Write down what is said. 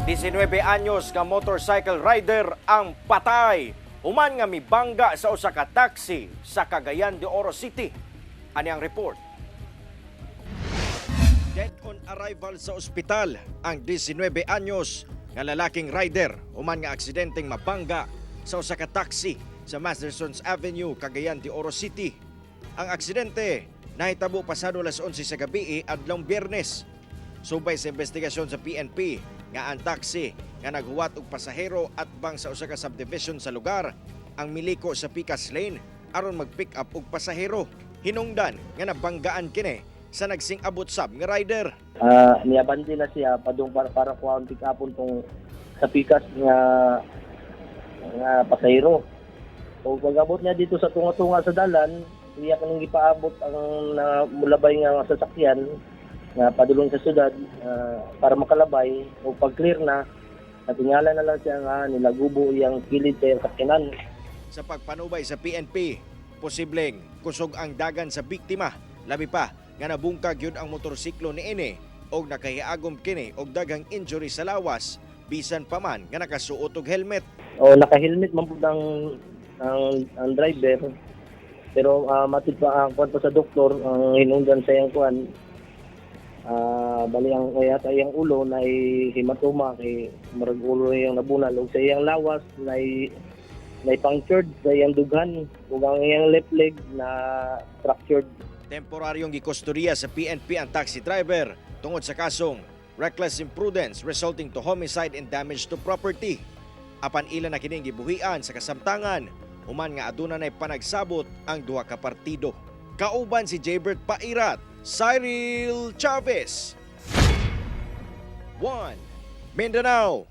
19 anyos nga motorcycle rider ang patay human nga mibangga sa usa ka taxi sa Cagayan de Oro City. Ani ang report. Dead on arrival sa ospital ang 19 anyos nga lalaking rider human nga aksidenteng mabangga sa usa ka taxi sa Mastersons Avenue, Cagayan de Oro City. Ang aksidente nahitabo pasado alas 11 sa gabi adlong Biyernes. Subay sa investigasyon sa PNP nga ang taxi nga naghuwat og pasahero atbang sa usa ka subdivision sa lugar ang miliko sa pikas lane aron mag-pick up og pasahero. Hinungdan nga nabanggaan kini sa nagsing-abot sab nga rider. Niabante na siya padung para kuhaon pick upon tong sa pikas nga nga pasahero. O pag-abot niya dito sa tunga-tunga sa dalan, iya kaning gipaabot ang na mulabay nga sasakyan nga padulong sa syudad para makalabay. O pag clear na, natingala na lang siya nga nilagubo iyang kilid sa iyang sakyanan. Sa pagpanubay sa PNP, posibleng kusog ang dagan sa biktima. Labi pa nga nabungkag yun ang motorsiklo ni ini og nakahiagom kini og daghang injury sa lawas bisan pa man nga nakasuot og helmet. O naka-helmet man pud ang driver, pero matid pa ang kuan pa sa doktor, ang hinungdan sa iyang kuan, bali ang kaya sa iyang ulo na hematoma kay murag ulo iyang nabunal, ug sa iyang lawas na punctured sa iyang dughan, ug ang iyang left leg na fractured. Temporaryong gikustodiya sa PNP ang taxi driver tungod sa kasong reckless imprudence resulting to homicide and damage to property. Apan ila na kining gibuhian sa kasamtangan human nga aduna nay panagsabot ang duha ka partido. Kauban si Jaybert Pairat, Cyril Chavez. 1 Mindanao.